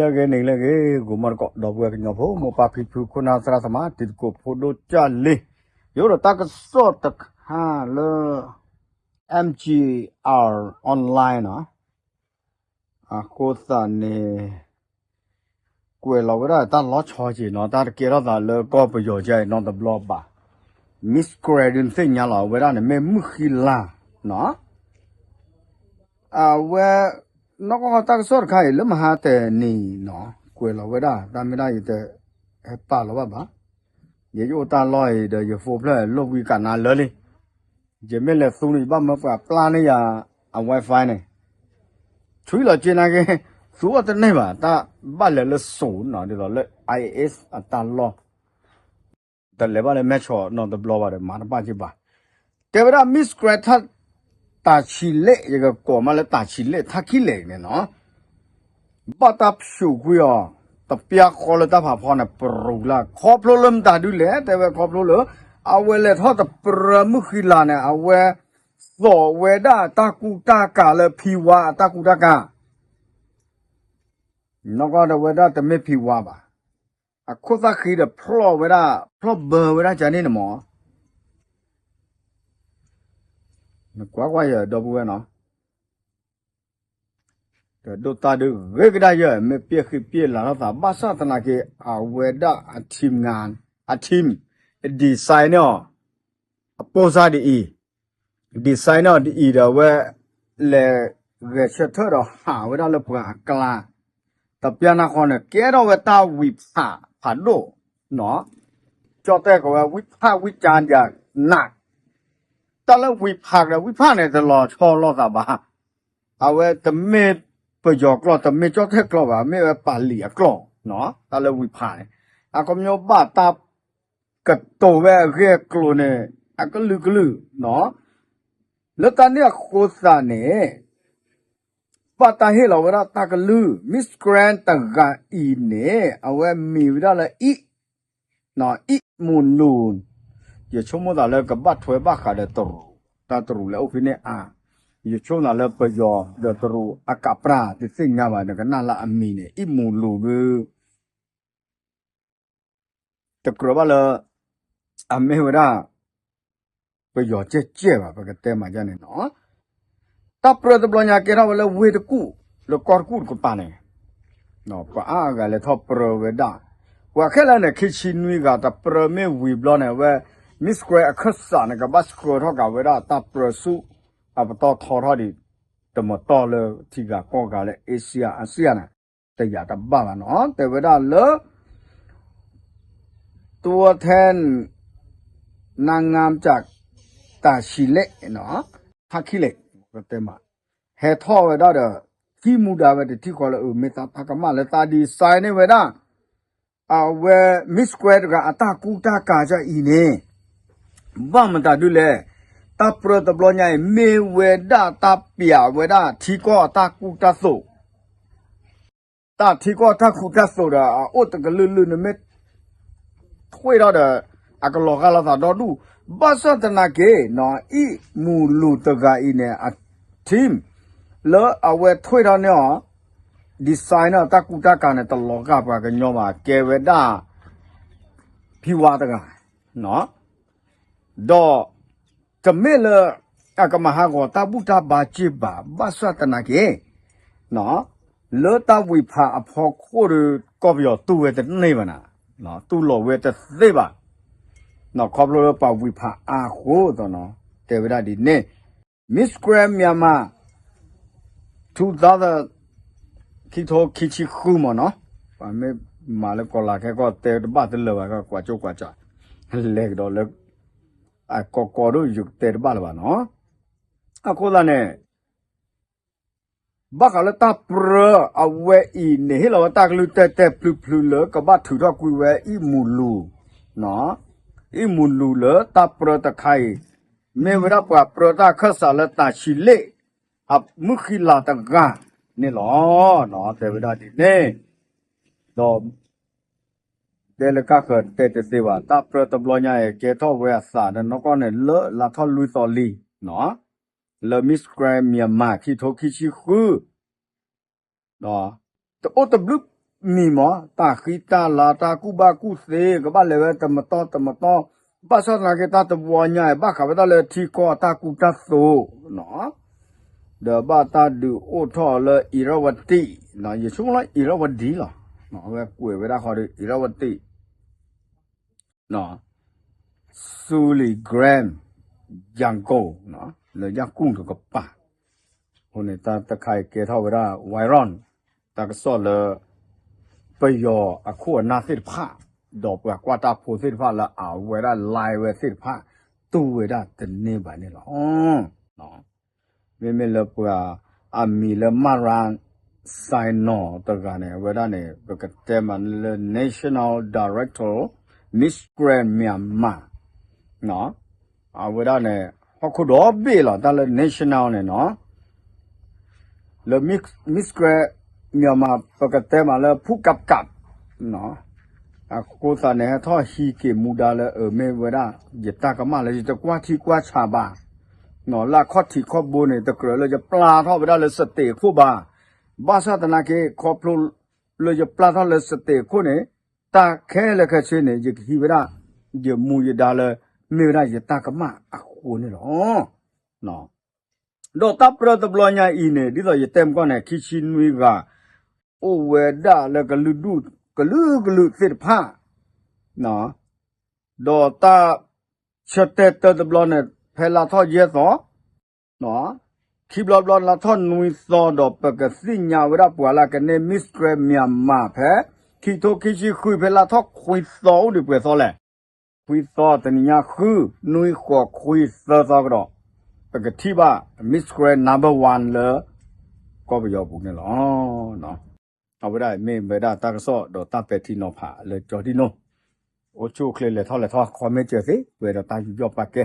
လၢဂ့ၤန့ၣ်လၢဂ့ၤ ဂိၤမီၢ်တကိး ဒီပုၢ်ဝဲၢ်ကညီဖိ မိၢ်ပၢ်ဖံဖု ခိၣ်နၢ်သရၣ်သမါ တံၤသကိးဖိဒိၣ်ကၢ်လံ, ယအိၣ်ဒီးတၢ်ကစီၣ်တခါလၢ M G R online နီၤ, အဃိသတးန့ၣ် ကွဲးလီၤဝဲဒၣ်တၢ်လီၤဆီက့ၤနီၤ, တၢ်တကဲထီၣ်သးလၢကီၢ်ပယီၤကဲအံၤနီတဘျီဘၣ်, Miss Grand သ့ၣ်ညါလီၤဝဲဒၣ်န့ၣ် မ့ၢ်မုၢ်ဃံလၤနီၤ, အဝဲ နီၢ်ကီၢ်တၢ်ကစီၣ်တခါအံၤ လၢမဟါတနံၤနီၤ ကွဲးလီၤဝဲဒၣ် တၢ်မ့ၢ်ဒၣ်ယတဟဲပာ်လီၤဘၣ်ဘၣ်, ယအိၣ်တၢ်လီၢ်အံၤဒီး ယ phone ဖျၢၣ်လိၣ်ဝံကနါလၢလံ, ယမ့ၢ်လဲၤသူန့ၣ် ယဘၣ်မၢပှၤပျၢ်န့ၢ်ယၤ အ Wi-Fi န့ၣ်, ထွံၣ်လီၤက့ၤနာ်က့ၤ သူအီၤတန့ၢ်ဘၣ် တၢ်ဘၣ်လဲၤလၢစိၤနီၤ ဒ်သိးလၢ I S အတၢ်လီၢ် တလဲၤဘၣ်လၢမဲၢ်ဆီးနီတဘျီဘၣ်ဒီး မၤတဘၣ်က့ၤဘၣ်, တဲဝဲဒၣ် Miss Grand ထါ တၢ်ဆံးလဲၣ် ယကကိးမးလၢတၢ်ဆံးလဲၣ် ထါခံလဲၣ်န့ၣ်နီၤ ဘၣ်တၢ်ဖျိးကွံာ်အီၤ တပျၢ်ဃီလၢတၢ်ဖးဖီန့ၣ် ပရူၤလၢ် ခီဖျိလၢမတၤဒုလဲၣ် တဲဝဲခီဖျိလၢ အဝဲလဲၤထီၣ်တပြၢမုၢ်ဃံလၤန့ၣ် အဝဲ သိးဝဲဒၣ်တၢ်ကူတၢ်ကၤလၢဖံဝါအတၢ်ကူတၢ်ကၤ, နီၢ်ကီၢ်ဒီးဝဲဒၣ်တမ့ၢ်ဖံဝါဘၣ်, အခိၣ်သၣ်ဃံဒီးဖျီၣ်ဝဲဒၣ် ဖျီၣ်ဘၢဝဲဒၣ်ကန့ၣ်န့ၣ်မး, နကွၢ်ကွၢ်ယဒီပုၢ်ဝဲၢ်နီၤ တဒိၣ်တၢ်ဒုးဂ့ၤကဒါယဲၢ် မ့ၢ်ပျဲၢ်ဃံပျဲၢ်လၤထီၣ်သး ဘၣ်ဆၣ်သနာ်က့ အဝဲဒၣ်အ team ငါ အ team design န့ၢ်အီၤ အပိၢ်စၢ်ဒ်အံၤ, design န့ၢ်အီၤဒ်အံၤဒီးအဝဲ လဲၤဂဲၤဆၢထၢၣ်ဒီးဟးဝဲဒၣ်လၢပှၤအကျါ, တပျၢ်နၢ်ဃီန့ၣ် ကဲထီၣ်ဝဲတၢ်ဝံၤဖးဖးဒိၣ်နီၤ, ကၠီၣ်တဲၣ်ကီးဝဲဝံဖးဝံကၠါဒၣ်နး, တၢ်လၢဝံဖးကဒီးဝံဖးန့ၣ် တလီၤဆီလိာ်သးဘၣ်, အဝဲတမ့ၢ်ပယီၤကျိာ် တမ့ၢ်ကၠီၣ်တဲၣ်ကျိာ်ဘၣ် မ့ၢ်ဝဲပာ်လံာ်အကျိာ်နီၤ တၢ်လၢဝံဖးန့ၣ်, အခီပညီဘၣ်တၢ်ကတိၤဝဲအဂ့ၢ်အကျိၤန့ၣ် အကလုာ်ကလုာ်နီၤ, လၢတၢ်န့ၣ်အဃိသတးန့ၣ် ဘၣ်တၢ်ဟ့ၣ်လီၤဝဲဒၣ်တၢ်ကလုၢ် Miss Grand တဂၤအံၤန့ၣ် အဝဲမံၤဝဲဒၣ်လၢ အံၣ် အံၣ်မူၤလူၤ, ယဆိကမိၣ်သးလၢကဘၣ်ထွဲဘၣ်ဃးဒီးတရူး, တၢ်တရူးလဲၤအိၣ်ဖဲန့ၣ်အါ, ယဆိကမိၣ်သးလၢပယီၤဒီးတရူးအကးပြၢ်တသ့ၣ်ညါဘၣ် နကနၣ်လၢအမံၤန့ၣ် အံၣ်မူၤလူၤဒု တကြၢးဘၣ်လၢ အမ့ၢ်ဝဲဒၣ် ပယီၤကဲကဲဘၣ် ပကတဲမးယါန့ၣ်နီၤ, တၢ်ပြၢတဘျီညါကဲထီၣ်ဝဲလၢဝ့ၢ်တကူၣ် လၢကီၢ်တကူၣ်တကပၤန့ၣ် ပှၤအါအါဂၤလဲၤထီၣ်ပြၢဝဲဒၣ်, ပှၤခဲလၢာ်န့ၣ် ခံဆံနွံဂၤတပြၢမ့ၢ်ဝံၤဘျီန့ၣ် အဝဲ Miss Grand အခၢၣ်စးန့ၣ် ကဘၣ်ဆှၢထီၣ်ကးဝဲဒၣ်တၢ်ပြၢဆူ အပတီၢ်ထီထီၣ်ဒံး တမတီၢ်လၢထံဂၤကီၢ်ဂၤလၢ Asia အစံယါန့ၣ် တယာ်တဘၣ်ဘၣ်နီၤ တဲဝဲဒၣ်လၢ ตัวแทนนางงามจาก တၢ်ဆံးလဲၣ် ထါခံလဲၣ် တဲမး ဟဲထီၣ်ဝဲဒၣ်ဒီး ထံၣ်မူဒါဝဲတထံၣ်ဃီလၢ အမ့ၢ်သးဖးကမၣ်လၢသး design န့ၢ်ဝဲဒၣ် အဝဲ Miss Grand တဂၤအတၢ်ကူတၢ်ကၤကအံၤန့ၣ် ဘၣ်မတၤဒုလဲၣ်, တၢ်ပြၢတဘျီညါအံၤ မ့ၢ်ဝဲဒၣ်တၢ်ပျးဝဲဒၣ်ထံကီၢ်အတၢ်ကူတၢ်သိး တၢ်ထံကီၢ်တၢ်ကူတၢ်သိးဒီး အအိၣ်တကလုာ်လုာ်န့ၣ်မ့ၢ် ထွ့ထီၣ်ဒီး အကလီၤဂာ်လိာ်သးဒီဒူၣ်, ဘၣ်ဆၣ်သနာ်က့ အံၣ်မူၤလူၤတဂၤအံၤန့ၣ် အ team လၢအဝဲထွ့ထီၣ်န့ၢ်အီၤ design န့ၣ် တၢ်ကူတၢ်ကၤန့ၣ် တလီၤဂာ်ပှၤကညီဘၣ် ကဲဝဲဒၣ် ဖံဝါတဂၤ ဒီး တမ့ၢ်လၢ အကမၤဟးဂီၤတၢ်ဘူၣ်တၢ်ဘါက့ၢ်ဘၣ် ဘၣ်ဆၣ်သနာ်က့ လၢတၢ်ဝံၤဖးအဖီခိၣ်ဒီး ကီၢ်ပယီၤတူၢ်ဝဲတန့ၢ်ဘၣ်နၤ, တူၢ်လိာ်ဝဲတသ့ဘၣ်, ခီဖျိလၢပှၤဝံၤဖးအါအဃိသတးနီၤ တဲဝဲဒၣ်ဒ်န့ၣ် Miss Grand Myanmar ထူသါသၢ ခံထိခံဆံဃုမ့ၢ်နီၤ, ပှၤမ့ၢ်မၤလၢကီၢ်လၤခဲကီၢ်တဲတဘၣ်တလၢာ်ဘၣ် ကွၢ်ကၠိကွၢ်ကၠး လဲၤကဒီးလၢ အကီကီဒိၣ်ယတဲတဘၣ်လၢၤဘၣ်နီၤ, အဃိသတးန့ၣ် ဘၣ်ဃးလၢတၢ်ပြၢအဝဲအံၤန့ၣ် ဟ့ၣ်လီၤဝဲတၢ်ကလုၢ်တဲာ်တဲာ်ဖျုးဖျုးလၢကဘၣ်ထုးထီၣ်ကွံာ်ဝဲအံၣ်မူၤလူၤ, အံၣ်မူၤလူၤလၢတၢ်ပြၢတခါအံၤ မ့ၢ်ဝဲဒၣ်ပှၤပြၢတၢ်အခၢၣ်စးလၢတၢ်ဆံးလဲၣ် အမုၢ်ဃံလၤတဂၤန့ၣ်လီၤ. တဲဝဲဒၣ်ဒ်န့ၣ် ဒီး တဲလၢကၢ်ဃၢၤတဲတသ့ဘၣ် တၢ်ပြၢတဘျီညါအံၤ ကဲထီၣ်ဝဲအသးဒီးနီၢ်ကီၢ်န့ၣ် လၢလါထီၣ်လွံၢ်သီလံ လၢ Miss Grand Myanmar ခံထိခံဆံဃု တအိၣ်တဘျုး မံၤမး တၢ်ဃံတၢ်လၤ တၢ်ကူၣ်ဘၣ်ကူၣ်သ့ ကဘၣ်လဲၤဝဲတမတီတမတီ, ဘၣ်ဆၣ်သနာ်က့ တၢ်တဘျီညါအံၤ ဘၣ်ဃးဝဲဒၣ်လၢထံကီၢ်အတၢ်ကူတၢ်သိး ဒီးဘၣ်တၢ်ဒုးအိၣ်ထီၣ်လၢ အံၤရၣ်ဝတံၣ်, ယဆိကမိၣ်လၢ အံၤရၣ်ဝတံၣ်လီၤ, အဝဲကွဲးဝဲဒၣ်ဃီဒီး အံၤရၣ်ဝတံၣ် Suli Grant Yangon လၢယၢ်ကူၣ်တကပၤ, အဃိန့ၣ် တၢ်တခါအံၤကဲထီၣ်ဝဲဒၣ် viral တၢ်ကစီၣ်လၢ ပယီၤအခိၣ်အနၢ်သ့ၣ်တဖၣ် ဒီးပှၤကွၢ်တၢ်ဖိသ့ၣ်တဖၣ်လၢအဝဲဒၣ် live ဝဲသ့ၣ်တဖၣ် တူၢ်ဝဲဒၣ်တန့ၢ်ဘၣ်န့ၣ်လီၤ. မ့မ့ၢ်လၢပှၤအမံၤလၢ မရန် စဲနီၤ တဂၤန့ၣ် အဝဲဒၣ်န့ၣ် ပကတဲမးလၢ National Director Miss Grand Myanmar အဝဲဒၣ်န့ၣ် ဟီၣ်ခိၣ်ဒီဘ့ၣ်လီၤ တၢ်လၢ national န့ၣ်နီၤ လၢ Miss Grand Myanmar ပကတဲမးလၢ ဖူကးကး အဃိသတးန့ၣ် ဟဲထီၣ်ဟံးက့ၤမူဒါလၢ အမ့ၢ်ဝဲဒၣ် ယတၢ်ကမၣ်လၢယတကွၢ်ထံကွၢ်ဆးဘၣ်, လၢအခီၣ်ထံးခီၣ်ဘိန့ၣ် တကြၢးလၢယပျၢ်ထီၣ်ဝဲဒၣ်လၢ stage ခိၣ်ဘၣ်. ဘၣ်ဆၣ်သနာ်က့ ခီဖျိလၢယပျၢ်ထီၣ်လၢ stage ခိၣ်န့ၣ် တၢ်ခဲလၢာ်ခဲဆ့န့ၣ် ယကဟံးဝဲဒၣ် ယမူယဒါလၢ မ့ၢ်ဝဲဒၣ်ယတၢ်ကမၣ်အဃိန့ၣ်လီၤ. ဒီးတၢ်ပြၢတဘျီညါအံၤန့ၣ် ဒ်သိးယတဲမကီၢ်န့ၣ် ခံဆံနွံဂၤ အိၣ်ဝဲဒၣ်လၢကလုာ်ဒူၣ်ကလုာ်ကလုာ်သ့ၣ်တဖၣ်, ဒီးတၢ်ဆၢတဲာ်တၢ်တဘျီန့ၣ် ဖဲလါထီၣ်ယဲၢ်သီ, ခံဘျီဘျီလါထီၣ်နွံသီ ဒီးပကသ့ၣ်ညါဝဲဒၣ်ပှၤလၢကန့ၢ် Miss Grand Myanmar ဖဲ ခံထိခံဆံဃု ဖဲလါထီၣ်ခွံသီအိၣ်ဒံးပှဲၤသီလဲၣ်. ခွံသီ တနံၤညါဃု နွံဃိးခွံသၢသီကဒီး ပကထံၣ်ဘၣ် Miss Grand number one လၢ ကီၢ်ပယီၤပူၤန့ၣ်လီၤ. အဝဲဒၣ်မ့ၢ်ဝဲဒၣ်တၢ်ကစီၣ်ဒီးတၢ်ပဲာ်ထံနီၤဖးလၢကၠီဒံၣ်နိ, အိၣ်ဆူၣ်အိၣ်ချ့လဲၤထီၣ်လဲၤထီ comment စၢၤသ့ ပှဲၤဒီးတၢ်ယူးယီၣ်ပာ်ကဲ